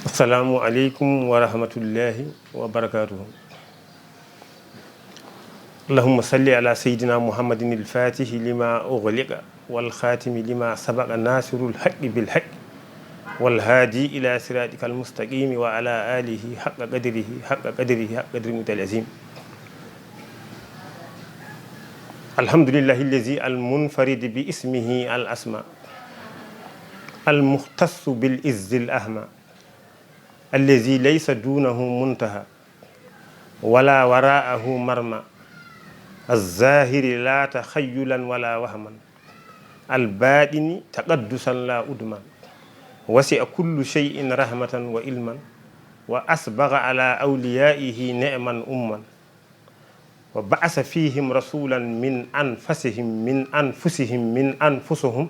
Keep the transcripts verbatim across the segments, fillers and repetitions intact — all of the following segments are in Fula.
السلام عليكم ورحمة الله وبركاته. اللهم صل على سيدنا محمد الفاتح لما أغلق والخاتم لما سبق ناصر الحق بالحق والهادي إلى صراطك المستقيم وعلى آله حق قدره، حق قدره، حق قدره المقدار العظيم. الحمد لله الذي المنفرد باسمه الأسمى، المختص بالعز الأعمى، الذي ليس دونه منتهى ولا وراءه مرمى، الظاهر لا تخيلا ولا وهما، الباطن تقدسا لا عدما، وسع كل شيء رحمة وعلما، وأسبغ على أوليائه نعما أما، وبعث فيهم رسولا من أنفسهم، من أنفسهم، من أنفسهم،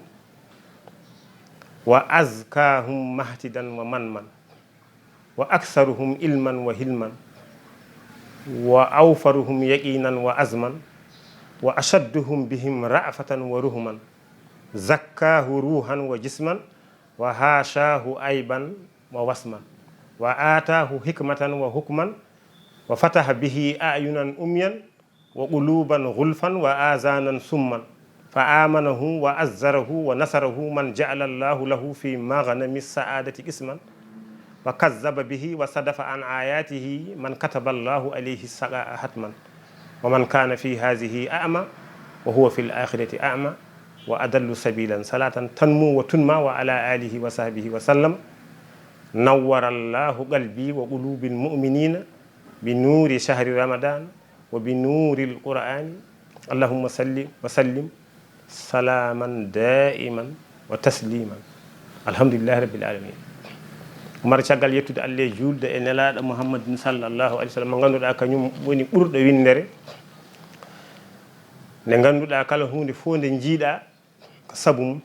وأزكاهم مهتدا ومنما، وأكثرهم علما وحلما، وأوفرهم يقينا وعزما، وأشدهم بهم رأفة ورحما، زكاه روحا وجسما، وحاشاه عيبا ووسما، وآتاه حكمة وحكما، وفتح به أعينا عميا، وقلوبا غلفا وآذانا صما، فآمنه وعزره ونصره من جعل الله له في مغنم السعادة قسما، وكذب به وصدف عن آياته من كتب الله عليه الشقاء حتما، ومن كان في هذه أعمى وهو في الآخرة أعمى وأضل سبيلا. صلاة تنمو وتنمى وعلى آله وصحبه وسلم. نور الله قلبي وقلوب المؤمنين بنور شهر رمضان وبنور القرآن. اللهم صل وسلم سلاما دائما وتسليما. الحمد لله رب العالمين. Umar, caggal yettude Allah e juulde e nelaaɗo Muhammadin sallallahu alaihi wasallam, mo ngannduɗaa kañum woni ɓurɗo winndere, nde ngannduɗaa kala huunde fof nde njiiɗaa ko sabu mum,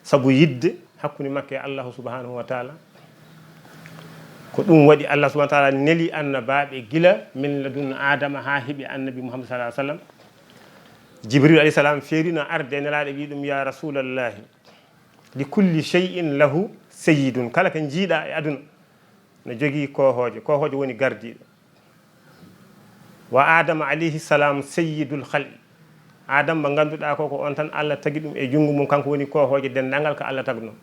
sabu yidde hakkunde makko e Allahu subhanahu wa taala. Ko ɗum waɗi Allah subhanahu wa taala neli annabaaɓe gila min ladun Adama haa heɓi annabi Muhammad sallallahu alaihi wasallam. Jibril alayhi salam feerino arde e nelaaɗo, wi ɗum, "Ya rasulallahi, li kulli shay'in lahu sayyidun." Kala ko njiiɗaa e aduna no jogii koohoojo. Koohoojo woni gardiiɗo. Wa Adama alayhi salam sayyidul khalqi. Adam mo ngannduɗaa ko, ko on tan Allah tagi ɗum e junngo mum, kanko woni koohoojo denndaangal ko Allah tagno.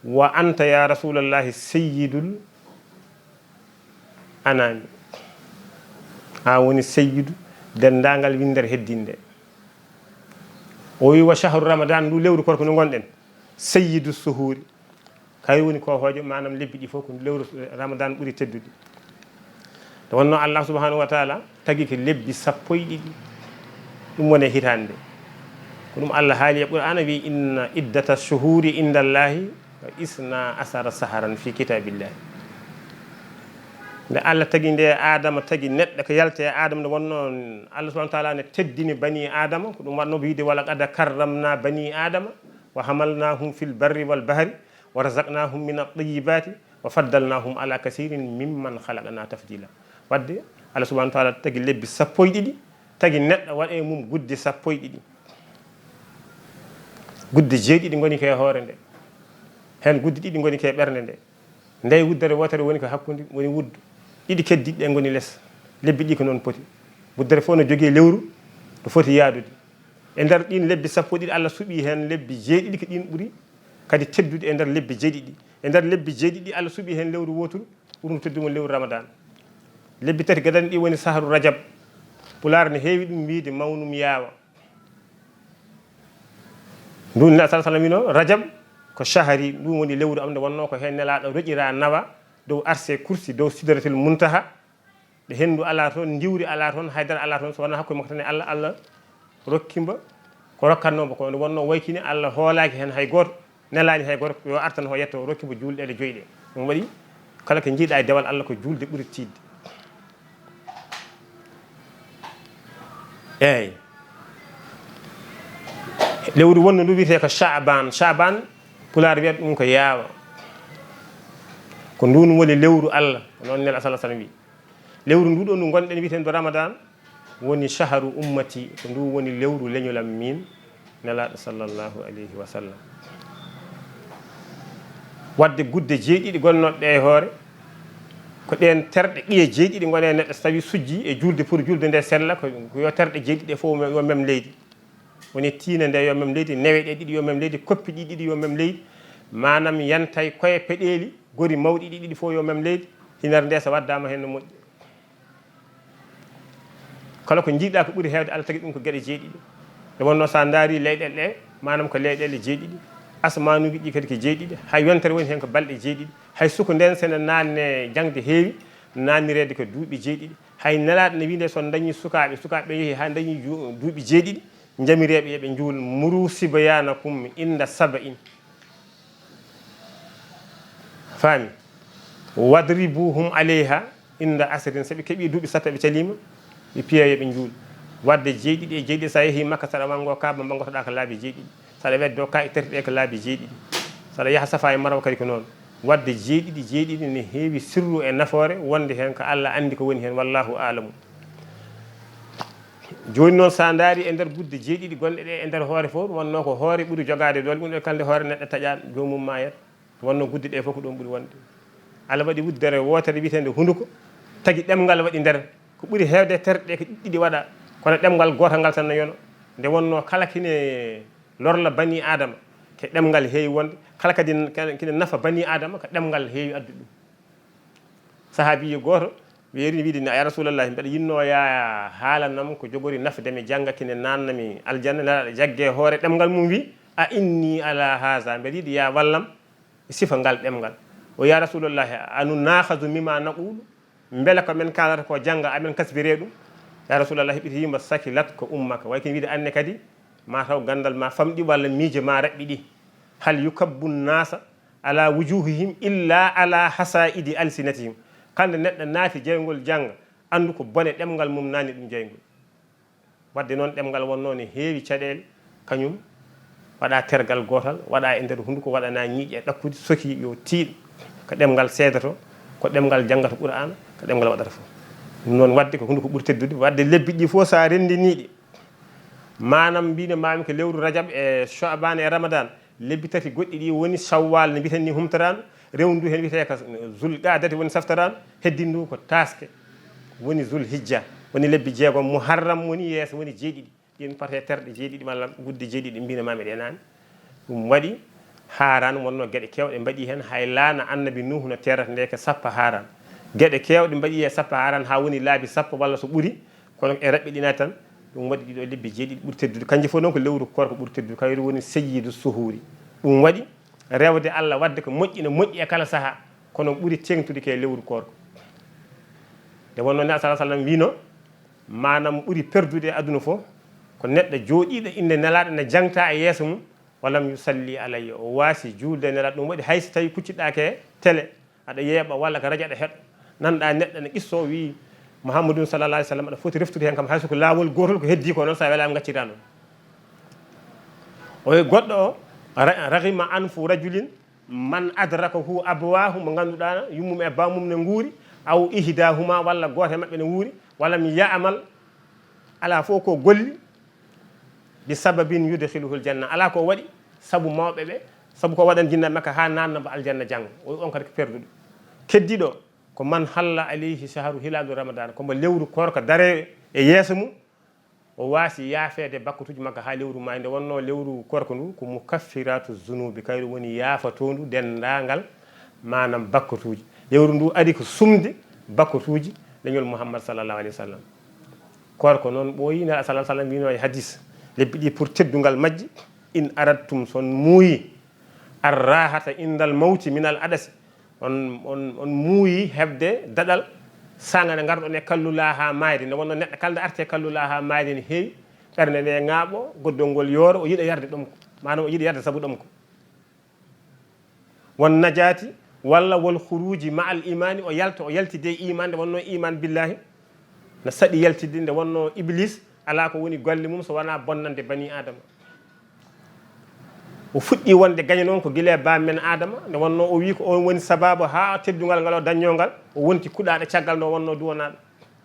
Wa anta ya rasulallahi sayyidul anami. A woni sayyidu denndaangal winndere heddinde. O wi, "Wa shahru ramadan," ndu lewru korko ndu ngonɗen, "sayyidu suhuri." Kay woni koohoojo, maanaam lebbi ɗi fof ko lewru Ramadan ɓuri teddude. Nde wonno Allah subhanahu wa taala tagi ko lebbi sappo e ɗiɗi, ɗum woni hitaande. Ko ɗum Allah haali e Qur'aana, wi, "Inna iddata shuhuri inda Allahi ka isna asara saharan fi kitabillahi." Nde Allah tagi nde Adama tagi neɗɗo ko yalti e Adama, nde wonno Allah subhanahu wa taala ne teddini bani Adama, ko ɗum waɗno wiide, "Wa laqad karramna bani Adama wa hamalnahum fil barri wal bahri wa razaqnahum min at-tayyibati wa faddalnahum ala kasirin mimman khalaqna tafdila." Wadde Allah subhanahu wa taala tagi lebbi sappo e ɗiɗi, tagi neɗɗo waɗa e mum gudde sappo e ɗiɗi. Gudde jeeɗiɗi ngoni ko e hoore nde, heen gudde ɗiɗi ngoni ko e ɓernde nde. Nde wuddere wootere woni ko hakkunde, woni wuddu. Ɗiɗi keddiɗi ɗe ngoni les. Lebbi ɗi ko noon poti. Wuddere fof no jogii lewru no foti yaadude. E nder ɗiin lebbi sappo e ɗiɗi, Allah suɓii heen lebbi jeeɗiɗi ko ɗiin ɓuri kadi teddude e nder lebbi jeeɗiɗi. E nder lebbi jeeɗiɗi, Allah suɓii heen lewru wooturu ɓurnu teddude mo lewru Ramadan. Lebbi tati gadani ɗi woni sahru Rajab. Pulaar ne heewi ɗum wiyde mawnum yaawa. Ndu Nelaaɗo sallallahu alaihi wasallam wino, "Rajab ko shahri," ndu woni lewru am nde wonno ko heen Nelaaɗo roƴira nawa dow arse kursi, dow sidratil muntaha. Ɗo henndu alaa toon, ndiwri alaa toon, haydara alaa toon, so wonaa hakkunde makko tan e Allah, Allah rokki mbo ko rokkatnoo mbo ko. Nde wonno waykini, Allah hoolaaki heen hay gooto, nelaani hay gooto, yo ar tan o yetto, o rokki mbo juulɗe ɗe joyɗe. Ɗum waɗi, kala ko njiiɗa e dewal Allah, ko juulde ɓuri tiiɗde. Eey. Lewru wonndu ndu wiyetee ko Sha'ban. Sha'ban, Pulaar wiyata ɗum ko yaawa. Ko ndun woni lewru Allah, ko noon Nelaaɗo sallallahu alaihi wasallam wi. Lewru ndu ɗo ndu ngonɗen wiyeteendu Ramadan woni shahru ummati, ko ndu woni lewru leñol am miin Nelaaɗo sallallahu alaihi wasallam. Wadde gudde jeeɗiɗi gonnooɗe ɗe e hoore, ko ɗeen terɗe ɗiye jeeɗiɗi ngone neɗɗo so tawi sujji e juulde pour juulde nde sella, ko ko yo terɗe jeeɗiɗi ɗe fof yo mem leydi. Woni tiinde nde yo mem leydi, newe ɗe ɗiɗi yo mem leydi, koppi ɗi ɗiɗi yo mem leydi, maanaam yantay koye peɗeeli gori mawɗi ɗi ɗiɗi fof yo mem leydi, hinere nde so waddaama heen no moƴƴi. Kala ko njiiɗa ko ɓuri heewde, Allah tagi ɗum ko geɗe jeeɗiɗi. Nde wonnoo so a ndaari leyɗeele ɗe, maanaam ko leyɗeele jeeɗiɗi, asmaanuuji ɗi kadi ko jeeɗiɗi, hay yontere woni heen ko balɗe jeeɗiɗi, hay suku nden so ene naatne jaŋde heewi, naatnireede ko duuɓi jeeɗiɗi, hay Nelaaɗo ne wiyi nde so dañi sukaaɓe, sukaaɓe ɓe yehi haa dañi ju-, duuɓi jeeɗiɗi, njamireeɓe yo ɓe njuul, muru sibyanakum inda saba'in. Faami? Wadribuhum alayha inda asrin. So ɓe keɓii duuɓi sappo ɓe caliima, ɓe piya yo ɓe njuul. Wadde jeeɗiɗi e jeeɗiɗi, so a yehii Makka, so aɗa wanngo Kaaba, mbanngotoɗaa ko laabi jeeɗiɗi. So aɗa weddo ka e terti ɗe ko laabi jeeɗiɗi. So aɗa yaha Safa e Marwa kadi ko noon. Wadde jeeɗiɗi, jeeɗiɗi ne heewi sirru e nafoore wonde heen ko Allah anndi ko woni heen, wallahu aalamu. Jooni noon, so a ndaari e nder gudde jeeɗiɗi gonɗe ɗe e nder hoore fof, wonnoo ko hoore ɓuri jogaade doole, ɗum ɗo kala nde hoore neɗɗo taƴaa, joomum maayat. Wonnoo gudde ɗe fof ko ɗoon ɓuri wonde. Allah waɗi wuddere wootere wiyeteende hunduko, tagi ɗemngal waɗi nder. Ko ɓuri heewde terɗe ɗe ko ɗiɗi waɗa, kono ɗemngal gootal ngal tan no yono. Nde wonnoo kala kine lorla bani Aadama, ke ɗemngal heewi wonde, kala kadi kine nafa bani Aadama, ko ɗemngal heewi addude ɗum. Sahaabiijo gooto weerini wiide ni, "Ya Rasuulallahi, mbeɗa yinnoo yaa haalanam ko jogori nafde mi, jannga kine naatnami aljanna." Nelaaɗo jagge hoore ɗemngal mum wi, "A inni ala haza, mbeɗa yiɗi yaa wallam e sifa ngal ɗemngal." O, "Ya Rasuulallahi, a nu naahazu mima naqulu, mbele ko men kaalata ko jannga, amen kasbiree ɗum?" Ya Rasuulallahi, heɓiti yimba, "Sakilat ko ummaka." Way kene wiide, "Anne kadi, ma taw ganndal ma famɗi walla miije ma raɓɓiɗi." "Hal yukabbu nnaasa ala wujuhihim illa ala hasaidi alsinatihim." Kala nde neɗɗo naati jeyngol jannga, anndu ko bone ɗemngal mum naatni ɗum jeyngol. Wadde noon, ɗemngal wonnoo ne heewi caɗeele, kañum waɗa tergal gootal, waɗa e nder hunnduko, waɗana ñiiƴe ɗakkude, soki yo tiiɗ. Ko ɗemngal seedoto, ko ɗemngal janngata Qur'aana, ko ɗemngal waɗata fof. Ɗum noon, wadde ko hunnduko ɓuri teddude. Wadde lebbi ɗi fof, so a renndinii ɗi, maanaam, mbino maami ko lewru Rajab e Sha'ban e Ramadan, lebbi tati goɗɗi ɗi woni Shawwal, no mbiten ni, humtoraandu, rewndu heen wiyetee ko Zulqaadati woni saftoraandu, heddindu ko taaske woni Zulhijja, woni lebbi jeegom, Muharram woni yeeso, woni jeeɗiɗi. Ɗin parte terɗe jeeɗiɗi malla gudde jeeɗiɗi mbino maami ɗe naane. Ɗum waɗi Haaran wonnoo geɗe keewɗe mbaɗi heen, hay laana Annabi Nuuhu no terata nde ko sappo Haaran. Geɗe keewɗe mbaɗi e sappo Haaran haa woni laabi sappo walla so ɓuri, kono e raɓɓiɗinaade tan, ɗum waɗi ɗiɗo lebbi jeeɗiɗi ɓuri teddude. Kanji fof noon ko lewru koorko ɓuri teddude, kayru woni sayyidu suhuuri. Ɗum waɗi rewde Allah waɗde ko moƴƴi no moƴƴi e kala sahaa, kono ɓuri teeŋtude ko e lewru koorko. Nde wonnoo Nelaaɗo sallallaahu alayhi wa sallam wiino, maanaam ɓuri perdude e aduna fof, ko neɗɗo jooɗiiɗo innde Nelaaɗo ne jangta e yeeso mum, walam yusalli alayya, o waasi juulde e Nelaaɗo. Ɗum waɗi hay so tawi kucciɗaake télé, aɗa yeeɓa walla ko rajo aɗa heɗo, nanɗa neɗɗo ne qissoo, wii, "Muhammadun sallallahu alayhi wa sallam, aɗa foti reftude heen kam, hay so ko laawol gootol ko heddii ko noon, so a welaama ngacciraa noon." O wiyi goɗɗo o, "Ra-, raghima anfu rajulin man adrakahu abawaahu", mo ngannduɗaa yummum e bammum ne nguuri, "aw ihdahuma", walla gooto e maɓɓe ne wuuri, "walam ya'mal", alaa fof ko golli, "bi sababin yudkhiluhul janna", alaa ko waɗi sabu mawɓe ɓe, sabu ko waɗan jinna makka haa naatna mo aljanna janngo. O, on kadi ko perduɗo. Keddiɗo ko man halla alayhi shahru hilalu ramadan, ko mo lewru koorka dare e yeeso mum, o waasi yaafeede bakkatuuji makko haa lewru maayi. Nde wonnoo lewru koorka ndu ko mukaffiratu zunubi, kayru woni yaafatoondu denndaangal, maanaam, bakkatuuji. Lewru ndu ari ko sumde bakkatuuji leñol Muhammad sallallahu alayhi wa sallam. Koorka noon ɓooyi, Nelaaɗo sallallahu alayhi wa sallam wiino e hadis, lebbi ɗi pour teddungal majji, "In aradtum", so on muuyi, "arrahata indal mawti minal adasi", on, on, on muuyi heɓde daɗal saanga nde ngarɗon e kallulaa haa maayde. Nde wonnoo neɗɗo kala nde arti e kallulaa haa maayde ne heewi, ɓernde nde ŋaaɓo, goddol ngol yooro, o yiɗa yarde ɗomko, maanaam o yiɗa yarde sabu ɗomko. Wan najaati walla wal khuruji ma al imani, o yalta, o yaltide e iman, nde wonnoo iman billahi no saɗi yaltidde, nde wonnoo Iblis alaa ko woni golle mum so wonaa bonnande bani Aadama. O fuɗɗi wonde gaño noon ko gila e baam men Aadama, nde wonnoo o wii ko oon woni sabaabu haa teddungal ngal o dañnoo ngal, o wonti kuɗaaɗo caggal nde o wonnoo duwanaaɗo.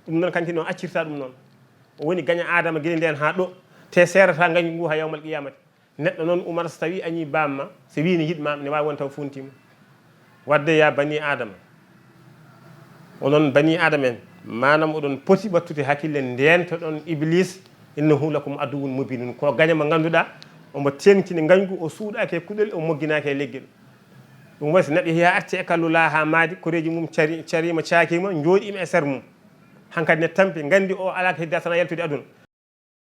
Ɗum noon kanti noon accirta ɗum noon. O woni gaño Aadama gila ndeen haa ɗo, te seerata ngañgu ngu haa yawmal qiyamati. Neɗɗo noon, Umar, so tawii añii baam ma, so wii ne yiɗ ma, ne waawi won taw funti mo. Wadde ya bani adama, onon bani adama en, manam oɗon poti ɓattude hakkille, ndeentoɗon iblis, innahu lakum aduwwun mubinun, ko gaño mo ngannduɗaa omo teeŋtini ngañgu, o suuɗaaki e kuɗel, o mogginaaki e leggel. Ɗum wayi so neɗɗo yehi arti e kallu laaha maadi, koreeji mum cari, cariima, caakiima, njooɗiima e ser mum. Hankadi ne tampi, nganndi o alaa ko heddi tan yaltude aduna.